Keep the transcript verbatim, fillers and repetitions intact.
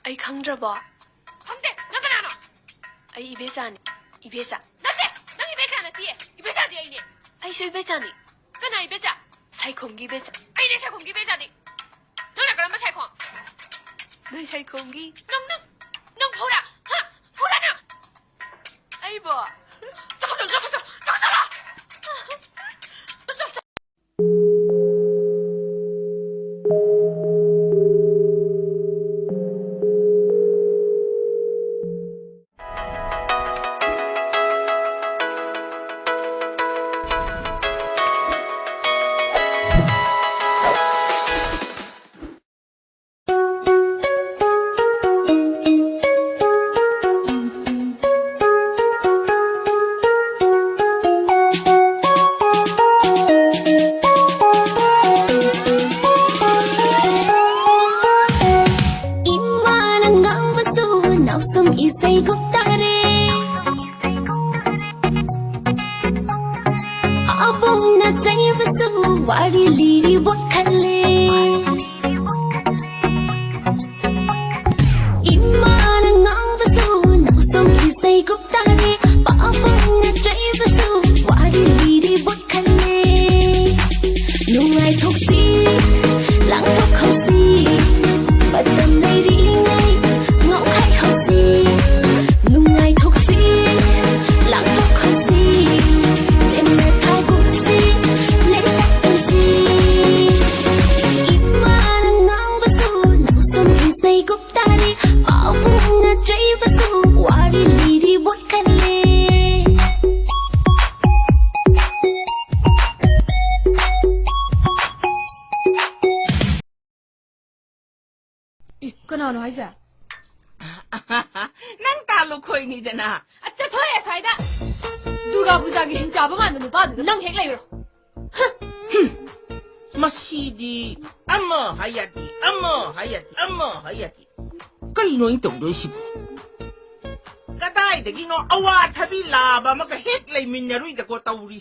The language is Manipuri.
ꯑꯩ ꯈꯪꯗ꯭ꯔꯕꯣ? ꯈꯪꯗꯦ꯫ ꯅꯪ ꯀꯅꯥꯅꯣ? ꯑꯩ ꯏꯕꯦꯆꯥꯅꯤ꯫ ꯏꯕꯦꯆꯥ꯫ ꯅꯠꯇꯦ! ꯅꯪ ꯏꯕꯦꯆꯥ ꯅꯠꯇꯤꯌꯦ! ꯏꯕꯦꯆꯥꯗꯤ ꯑꯩꯅꯦ! ꯑꯩꯁꯨ ꯏꯕꯦꯆꯥꯅꯤ꯫ ꯀꯅꯥ ꯏꯕꯦꯆꯥ? ꯁꯥꯏꯈꯣꯝꯒꯤ ꯏꯕꯦꯆꯥ꯫ ꯑꯩꯅꯦ ꯁꯥꯏꯈꯣꯝꯒꯤ ꯏꯕꯦꯆꯥꯗꯤ! ꯅꯪꯅ ꯀꯔꯝꯕ ꯁꯥꯏꯈꯣꯝ? ꯅꯣꯏ ꯁꯥꯏꯈꯣꯝꯒꯤ꯫ ꯅꯪ, ꯅꯪ, ꯅꯪ ꯐꯨꯔꯥ? ꯍꯥ? ꯐꯨꯔꯥ ꯅꯪ? ꯑꯩꯕꯣ? ꯆꯠꯂꯣ, ꯆꯠꯂꯣ, ꯆꯠꯂꯣ, ꯆꯠꯂꯣ, ꯆꯠꯂꯣ! ꯏꯃꯥꯅ ꯉꯥꯡꯕꯁꯨ ꯅꯥꯎꯁꯨꯝ ꯏꯁꯩ ꯒꯨꯞ ꯇꯥꯔꯦ꯫ ꯑꯕꯨꯡꯅ ꯆꯩꯕꯁꯨ ꯋꯥꯔꯤ ꯂꯤꯔꯤ ꯕꯣꯠ ꯈꯜꯂꯦ꯫ ꯏꯃꯥꯅ ꯉꯥꯡꯕꯁꯨ ꯅꯥꯎꯁꯨꯝ ꯏꯁꯩ ꯒꯨꯞ ꯇꯥꯔꯦ꯫ ꯄꯥꯕꯨꯡꯅ ꯆꯩꯕꯁꯨ ꯋꯥꯔꯤ ꯂꯤꯔꯤ ꯕꯣꯠ ꯈꯜꯂꯦ꯫ ꯅꯨꯡꯉꯥꯏꯊꯣꯛꯁꯤ, ꯂꯥꯡꯊꯣꯛꯍꯧꯁꯤ, ꯃꯇꯝ ꯂꯩꯔꯤꯉꯩ ꯉꯥꯎꯈꯥꯏꯍꯧꯁꯤ꯫ ꯅꯨꯡꯉꯥꯏꯊꯣꯛꯁꯤ, ꯂꯥꯡꯊꯣꯛꯍꯧꯁꯤ, ꯂꯦꯝꯅ ꯊꯥꯒꯨꯝꯁꯤ, ꯂꯦꯝꯅ ꯇꯧꯁꯤ꯫ ꯏꯃꯥꯅ ꯉꯥꯡꯕꯁꯨ ꯅꯥꯎꯁꯨꯝ ꯏꯁꯩ ꯒꯨꯞ ꯇꯥꯔꯤ꯫ ꯄꯥꯕꯨꯡꯅ ꯆꯩꯕꯁꯨ ꯋꯥꯔꯤ ꯂꯤꯔꯤ ꯕꯣꯠ ꯈꯜꯂꯦ꯫ ꯑꯦ, ꯀꯅꯥꯅꯣ ꯍꯥꯏꯁꯦ? ꯅꯪ ꯇꯥ ꯂꯨꯈꯣꯏꯅꯤꯗꯅ꯫ ꯑ, ꯆꯠꯊꯣꯛꯑꯦ ꯑꯁ꯭ꯋꯥꯏꯗ꯫ ꯗꯨꯔꯒꯥ ꯄꯨꯖꯥꯒꯤ ꯍꯤꯡꯆꯥꯕ ꯃꯥꯟꯕ ꯅꯨꯄꯥꯗꯨꯗ ꯅꯪ ꯍꯦꯛ ꯂꯩꯔꯣ꯫ ꯍ! ꯍꯨꯝ꯫ ꯃꯁꯤꯗꯤ ꯑꯃ ꯍꯥꯏ ꯌꯥꯗꯦ, ꯑꯃ ꯍꯥꯏ ꯌꯥꯗꯦ, ꯑꯃ ꯍꯥꯏ ꯌꯥꯗꯦ꯫ ꯀꯔꯤꯅꯣ ꯑꯩꯅ ꯇꯧꯗꯣꯏꯁꯤꯕꯨ? ꯀꯗꯥꯏꯗꯒꯤꯅꯣ ꯑꯋꯥꯊꯕꯤ ꯂꯥꯕ ꯑꯃꯒ ꯍꯦꯛ ꯂꯩꯃꯤꯟꯅꯔꯨꯏꯗꯀꯣ ꯇꯧꯔꯤꯁꯦ꯫